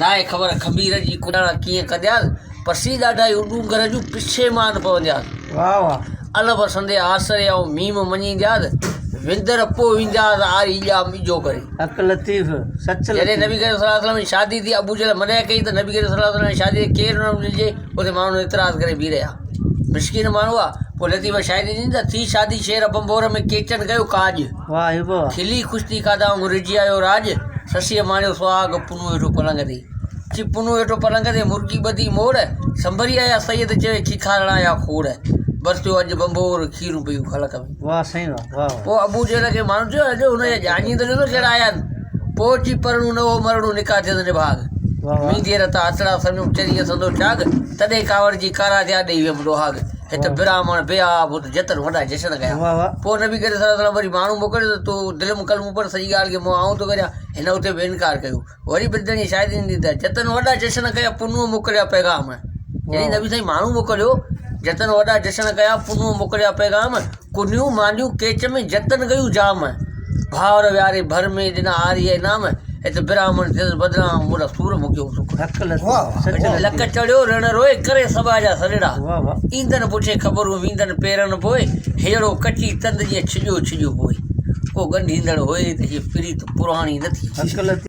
ناهي خبر خمير جي ڪڏاڻا ڪيئن ڪندياس، پسي ڏاڍايون ڏونگر جون پشيمان پوندياس. واهه واهه. الف سندي آسري آئون ميم مڃيندياس، وندر پوء ويندياس آري ڄام اجهو ڪري. حق لطيف سچ لطيف. جڏهن نبي ڪريم صلي الله عليه وسلم جي شادي ٿي، ابو جهل منع ڪئي ته نبي ڪريم صلي الله عليه وسلم جي شادي تي ڪير نه ملجي، اتي ماڻهن اعتراض ڪري بيهي رهيا. مسڪين ماڻهو هئا. پوء لطيف شاعري ڏني ته، ٿي شادي شير ڀنڀور ۾ ڪيچن ڪيو ڪاڄ. واهه هي واهه. کلي خوش ٿي کاڌائون رجي آيو راڄ. سسيء ماڻيو سهاڳ پنهون هيٺو پلنگ تي. چي پنهون هيٺو پلنگ تي مرڪي ٻڌي موڙ. سنڀري آيا سيد چوي کيکارڻ آيا کوڙ. برسيو اڄ ڀنڀور کيرون پيون خلق ۾. واهه سائين واهه واهه واهه. پوء ابو جهل کي ماڻهن چيو اڄ هن جا ڄاڃي ته ڏسو ڪهڙا آيا آهن. پوء چي پرڻو نه هو مرڻو نڪا ٿيس نڀاڳ. واهه واهه. مينديء رتا هٿڙا سميون چريء سندو چاڳ. تڏهن ڪاوڙجي ڪارا ٿيا ڏيئي ويم ڏوهاڳ. هت براهمڻ بي آب هت جتن وڏا جشن ڪيا. پوء نبي ڪريم صلي الله عليه وسلم وري ماڻهو موڪليو ته تون دل م ڪلمو پڙهه سڄي ڳالهه کي مون آئون ٿو ڪريان. هن اتي به انڪار ڪيو. وري به ڌڻيء شاهدي ڏني ته جتن وڏا جشن ڪيا پنهونء موڪليا پيغام. يعني نبي سائين ماڻهو موڪليو جتن وڏا جشن ڪيا پنهونء موڪليا پيغام. ڪنيون مانيون ڪيچ ۾ جتن ڪيون جام، ڀائر وياري ڀر ۾ ڏنا آريء انعام، هت براهمڻ ٿيس بدنام، مون لا سور مڪيو سک. لڪ چڙهيو رڻ روئي، ڪري سڀا جا سڏڙا، ايندن پڇي خبرون، ويندن پيرن پوء، هيڙو ڪچي تند جيئن ڇڄو ڇڄو پوء، ڪو ڳنڍيندڙ هوئي ته هيء پريت پراڻي نه ٿي.